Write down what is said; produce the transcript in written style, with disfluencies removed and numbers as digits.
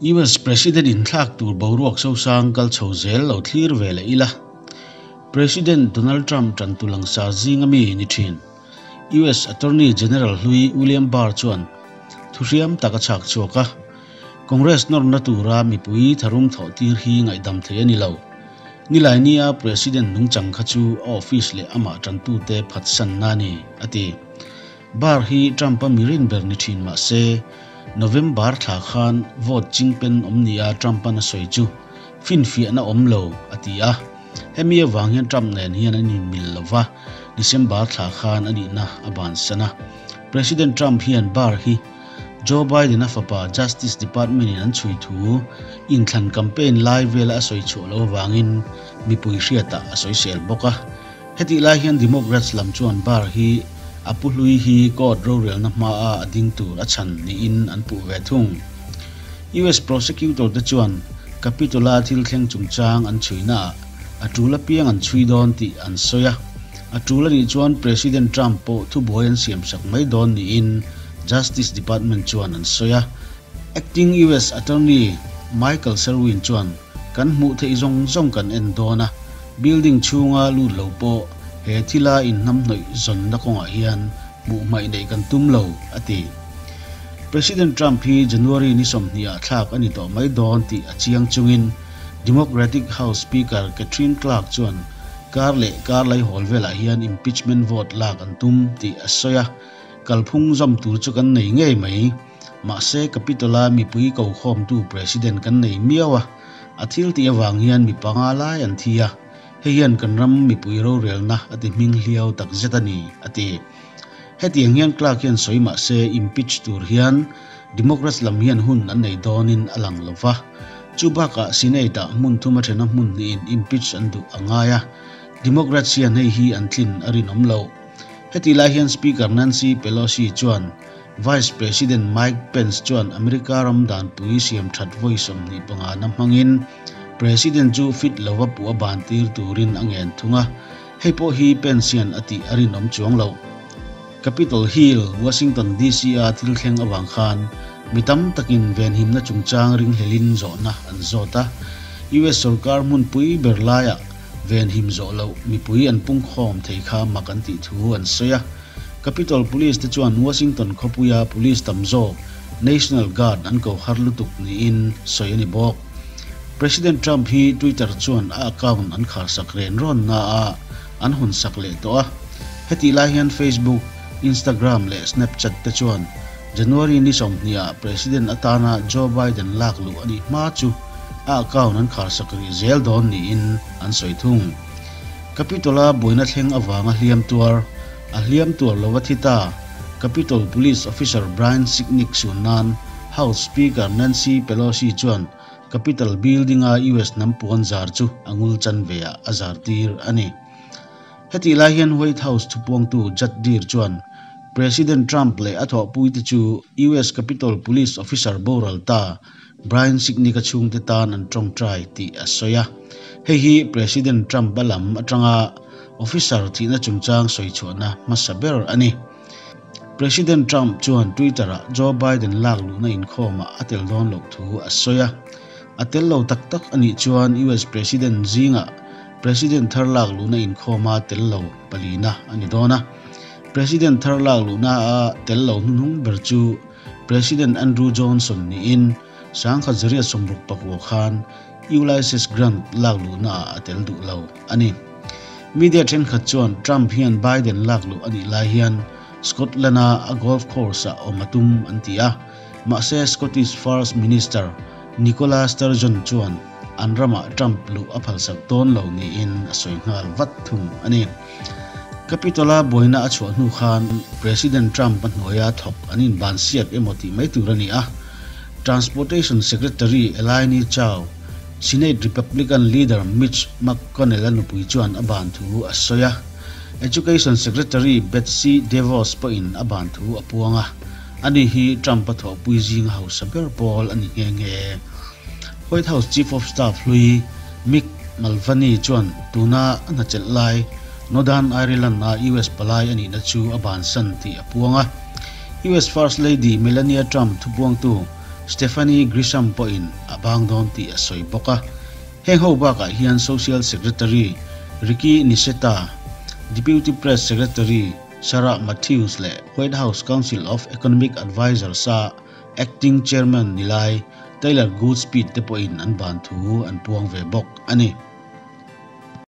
US President inthlak tur boruak sosang kal chho zel lo thlir ve leh ila. President Donald Trump tantu langsar zinga mi ni thin. US Attorney General hlui William Barr chuan thuhriam tak a chhak chhuak a. Congress nawrna tura mipui tharum thawh tir hi ngaihdam thei a ni lo. Nilai nia President nungchang kha chu a office leh amah tantute phatsan na ni, a ti. Barr hi Trump-a mirin ber ni thin mah se, November thla khan vote chingpen awm nia Trump-an a sawi chu finfiahna awm lo, a ti a. Hemi avang hian Trump nen hian an inmil lo va, December thla khan a nihna a bansan a. President Trump hian Barr hi Joe Biden-a fapa Justice Department-in an chhui thu inthlan campaign lai vela a sawi chhuah loh avangin mipui hriatah a sawisel bawk a. Hetih lai hian Democrats lam chuan Barr hi a pu hlui hi court rorelna hmaa a ding tur a chhan niin an puh ve thung. US prosecutor te chuan Capitol-a thil thleng chungchang an chhuinaah a tul apiang an chhui dawn tih an sawi a. A tul a nih chuan President Trump pawh thubuai an siamsak mai dawn niin Justice Department chuan an sawi a. Acting US Attorney Michael Sherwin chuan kan hmuh theih zawng zawng kan en dawn a, building chhunga lut lo pawh he thila inhnamhnawih zawnna kawngah hian hmuh hmaih neih kan tum lo, a ti. President Trump hi January ni 20 ah thlak a ni tawh mai dawn tih a chiang chungin Democratic House Speaker Katherine Clark chuan kar leh kar laihawl velah hian impeachment vote lak an tum tih a sawi a, kalphung zawm tur chu kan nei ngei mai. Mahse Capitol-a mipui ko khawmtu President kan nei miau a, a thil tih avang hian mi panga lai an thi a, hei hian kan ram mipui rorelna a ti hming hliau tak zet a ni, a ti. Hetiang hian Clark hian sawi mahse impeach tur hian Democrats lam hian hun an nei dawnin a lang lo va, chu bakah Senate-ah hmun thum a thena hmun hnihin impeach an duh a ngai a, Democrats hian hei hi an tlin a rinawm lo. Hetih lai hian Speaker Nancy Pelosi chuan Vice President Mike Pence chuan America ram danpui siam that vawi 25 na hmangin President chu fit lova puh a ban tir turin a ngen thung a, hei pawh hi Pence hian a tih a rinawm chuang lo. Capitol Hill, Washington DC a thil thleng avang khan mi tam takin venhimna chungchang ringhlelin zawhna an zawt a, US sorkar hmunpui ber laiah venhim zawh loh mipui an pungkhawm thei kha mak an tih thu an sawi a. Capitol Police te chuan Washington khawpuia police tam zawk National Guard an ko har lutuk niin sawi a ni bawk. President Trump hi Twitter chuan a account an kharsak ren rawn na a an hawn sak leh tawh a. Hetih lai hian Facebook, Instagram leh Snapchat te chuan January ni 20 ah President atana Joe Biden lak luh a nih hma chu a account an kharsak rih zel dawn niin an sawi thung. Capitol-a buaina thleng avanga hliam tuar, a hliam tuar lova thi ta Capitol Police Officer Brian Sicknick sun nan House Speaker Nancy Pelosi chuan Capitol Building-a US hnam puan zar chu a ngul chan ve ah a zar tir a ni. Hetih lai hian White House thupuangtu Judd Deere chuan President Trump leh a thawhpuite chu US Capitol Police Officer boral ta Brian Sicknick-a chhungte tan an tawngtai tih a sawi a. Hei hi President Trump-a lam atanga officer thihna chungchang sawi chhuahna hmasa ber a ni. President Trump chuan Twitter-ah Joe Biden lak luhna inkhawmah a tel dawn loh thu a sawi a. A tel lo tak tak a nih chuan US President zingah President thar lak luhna inkhawma tel lo palina a ni dawn a. President thar lak luhna a tel lo hnuhnung ber chu President Andrew Johnson niin 1969 khan Ulysses Grant lak luhna ah a tel duh lo a ni. Media thenkhat chuan Trump hian Biden lak luh a nih lai hian Scotland-a a golf course ah awm a tum an ti a, mahse Scottish First Minister Nicola Sturgeon chuan an ramah Trump luh a phalsak dawn lo niin a sawi nghal vat thung a ni. Capitol-a buaina a chhuah hnu khan President Trump a hnuaia thawk an inban siak emaw tih mai tur a ni a. Transportation Secretary Elaine Chao, Senate Republican Leader Mitch McConnell-a nupui chuan a ban thu a sawi a. Education Secretary Betsy DeVos pawhin a ban thu a puang a. Ani hi Trump-a thawhpui zinga hausa ber pawl a ni nghe nghe. White House Chief of Staff hlui Mick Mulvaney chuan tuna a hnachelh lai Northern Ireland-a US palai a nihna chu a bansan tih a puang a. US First Lady Melania Trump thupuangtu Stephanie Grisham pawhin a bang dawn tih a sawi bawk a. Heng ho bakah hian Social Secretary Ricky Niceta, Deputy Press Secretary Sarah Matthews leh White House Council of Economic Advisers-a Acting Chairman ni lai Taylor Goodspeed te pawhin an ban thu an puang ve bawk a ni.